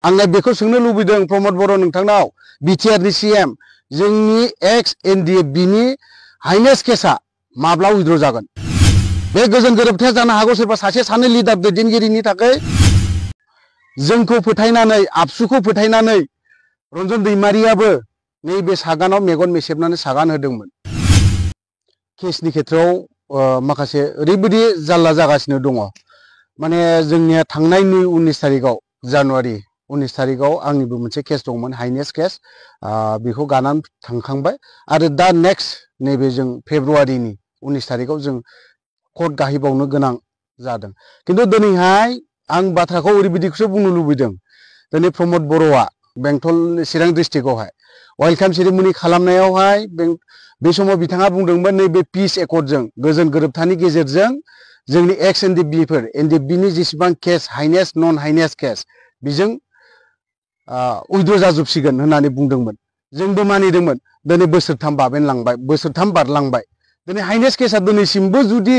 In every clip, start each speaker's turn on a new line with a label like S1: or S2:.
S1: आंना बेखौ सोंनो लुबैदों प्रमद बर' नोंथांनाव बिटिआर नि सीएम जोंनि एक्स एनडिएफबि नि हाइनेस केसा माब्ला उइद्र जागोन बे गोजोन गोरोबथाया जानो हागौ सोरबा सासे सानै लिडार दैदेनगिरिनि थाखाय जोंखौ फोथायनानै आबसुखौ फोथायनानै रन्जन दैमारियाबो नैबे सागानाव मेगन मेसेबनानै सागान होदोंमोन केसनि खेत्रआव माखासे ओरैबायदि जाल्ला जागासिनो दङ माने जोंनिया थांनाय 19 तारिखआव जानुवारि 19 तारिखआव आंनिबो मोनसे केस दंमोन हाइनेस केस बेखौ गानानै थांखांबाय आरो दा नेक्स्ट नैबे जों फेब्रुवारिनि 19 तारिखआव जों कोर्ट गाहैबावनो गोनां जादों किन्तु दिनैहाय आं बाथ्राखौ ओरैबायदिखौसो बुंनो लुबैदों दिनै प्रमद बर'आ बेंटल चिरां डिस्ट्रिक्टआवहाय वेलकाम सेरेमनि खालामनायावहाय बे समाव बिथाङा बुंदोंमोन नैबे पीस एकर्डजों गोजोन गोरोबथानि गेजेरजों जोंनि एक्स एनडिएफबिनि जेसेबां केस हाइनेस नन हाइनेस केस बिजों उइद्र जाजोबसिगोन होननानै बुंदोंमोन जोंबो मानिदोंमोन दिनै बोसोरथाम बारलांबाय दिनै हाइनेस केसा दिनैसिमबो जुदि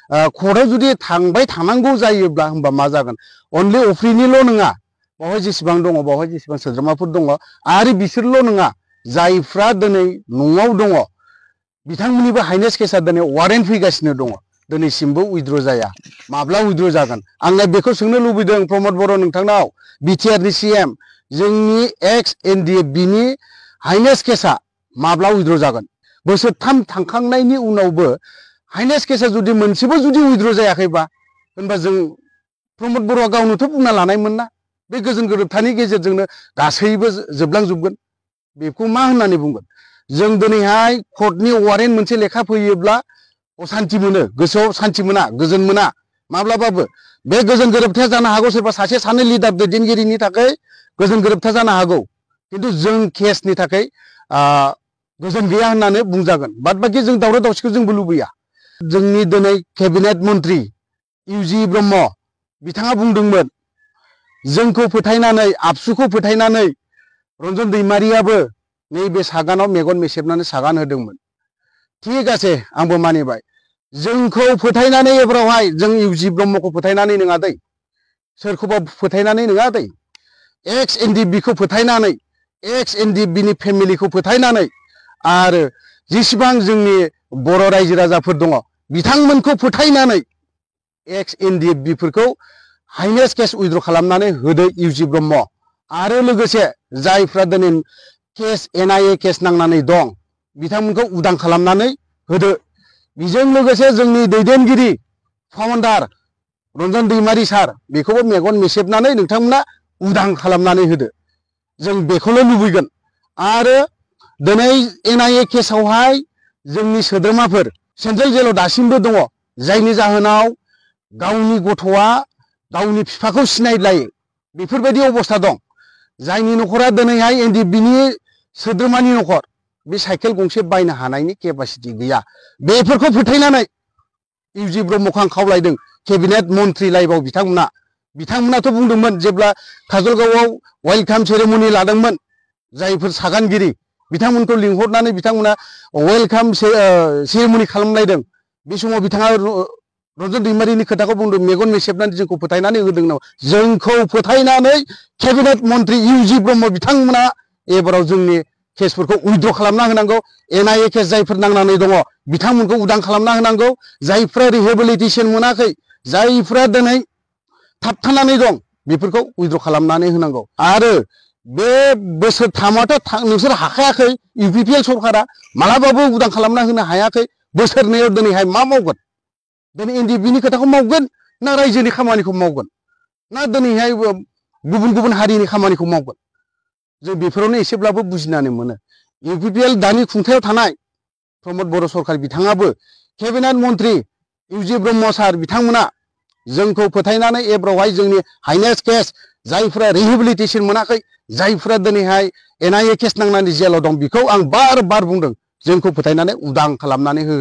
S1: कोर्टआव जुदि थांबाय थानांगौ जायोब्ला होनबा मा जागोन अनलि अफ्रिनिल' नङा बावहाय जेसेबां दङ बावहाय जेसेबां सोद्रोमाफोर दङ आरो बिसोरल' नङा जायफ्रा दिनै न'आव दङ बिथांमोननिबो हाइनेस केसा दिनै वारेन्ट फैगासिनो दङ दिनैसिमबो उइद्र जाया माब्ला उइद्र जागोन आंना बेखौ सोंनो लुबैदों प्रमद बर' नोंथांनाव बिटिआर नि सीएम जोंनि एक्स एनडिएफबि नि हाइनेस केसा माब्ला उइद्र जागोन बोसोरथाम थांखांनायनि उनावबो हाइनेस केसा जुदि मोनसेबो जुदि उइद्र जायाखैबा होनबा जों प्रमद बर'आ गावनोथ' बुंना लानायमोन ना बे गोजोन गोरोबथानि गेजेरजोंनो गासैबो जोबलांजोबगोन बेखौ मा होननानै बुंगोन जों दिनैहाय कोर्टनि वारेन्ट मोनसे लेखा फैयोब्ला अशान्ति मोनो गोसोआव शान्ति मोना गोजोन मोना माब्लाबाबो बे गोजोन गोरोबथाया जानो हागौ सोरबा सासे सानै लिडार दैदेनगिरिनि थाखाय गोजोन गोरोबथा जानो हागौ किन्तु जों केसनि थाखाय गोजोन गैया होननानै बुंजागोन बाद बाकी जों दावराव दावसिखौ जोंबो लुबैया जोंनि दिनै केबिनेट मन्त्रि इउजि ब्रह्म बिथाङा बुंदोंमोन जोंखौ फोथायनानै आबसुखौ फोथायनानै रन्जन दैमारियाबो नैबे सागानाव मेगन मेसेबनानै सागान होदोंमोन ठीक आछे आंबो मानिबाय जोंखौ फोथायनानै एबारावहाय जों इउजि ब्रह्मखौ फोथायनानै नङा दै सोरखौबा फोथायनानै नङा दै एक्स एनडिएफबिखौ फोथायनानै एक्स एनडिएफबिनि फेमिलिखौ फोथायनानै आरो जेसेबां जोंनि बर' रायजो राजाफोर दङ बिथांमोनखौ फोथायनानै एक्स एनडिएफबिफोरखौ हाइनेस केस उइद्र खालामनानै होदो इउजि ब्रह्म आरो लोगोसे जायफ्रा दिनै केस एनआईए केस नांनानै दं बिथांमोनखौ उदां खालामनानै होदो बेजों लोगोसे जोंनि दैदेनगिरि फाउन्डार रन्जन दैमारि सार बेखौबो मेगन मेसेबनानै नोंथांमोना उदां खालामनानै होदो जों बेखौल' लुबैगोन आरो दिनै एनआईए केसावहाय जोंनि सोद्रोमाफोर सेन्ट्रेल जेलाव दासिमबो दङ जायनि जाहोनाव गावनि गथ'आ गावनि बिफाखौ सिनायलायो बेफोरबायदि अबस्था दं जायनि न'खरा दिनैहाय एनडिएफबिनि सोद्रोमानि न'खर बे साइकेल गंसे बायनो हानायनि केपासिटि गैया बेफोरखौ फोथायनानै इउजि ब्रह्मखौ आं खावलायदों केबिनेट मन्त्रि लाइफआव बिथांमोनाथ' बुंदोंमोन जेब्ला काजलगावआव वेलकाम सेरेमनि लादोंमोन जायफोर सागानगिरि बिथांमोनखौ लिंहरनानै बिथांमोना वेलकाम सेरेमनि खालामलायदों बे समाव बिथाङा रन्जन दैमारिनि खोथाखौ बुंदों मेगन मेसेबनानै जोंखौ फोथायनानै होदों नामा जोंखौ फोथायनानै केबिनेट मन्त्रि इउजि ब्रह्म बिथांमोना एबाराव जोंनि केसफोरखौ उइद्र खालामना होनांगौ एनआईए केस जायफोर नांनानै दङ बिथांमोनखौ उदां खालामना होनांगौ जायफ्रा रिहेबिलिटेसन मोनाखै जायफ्रा दिनै थाबथानानै दं बेफोरखौ उइद्र खालामनानै होनांगौ आरो बे बोसोरथामाथ' नोंसोर हाखायाखै इउपिपिएल सरकारा मालाबाबो उदां खालामना होनो हायाखै बोसोरनैयाव दिनैहाय मा मावगोन दिनै एनडिएफबिनि खोथाखौ मावगोन ना रायजोनि खामानिखौ मावगोन ना दिनैहाय गुबुन गुबुन हारिनि खामानिखौ मावगोन जों बेफोरावनो एसेब्लाबो बुजिनानै मोनो इउपिपिएल दानि खुंथायाव थानाय प्रमद बर' सरकार बिथाङाबो केबिनेट मन्त्रि इउजि ब्रह्म सार बिथांमोना जोंखौ फोथायनानै एबारावहाय जोंनि हाइनेस केस जायफ्रा रिहेबिलिटेसन मोनाखै जायफ्रा दिनैहाय एनआईए केस नांनानै जेलाव दं बेखौ आं बार बार बुंदों जोंखौ फोथायनानै उदां खालामनानै हो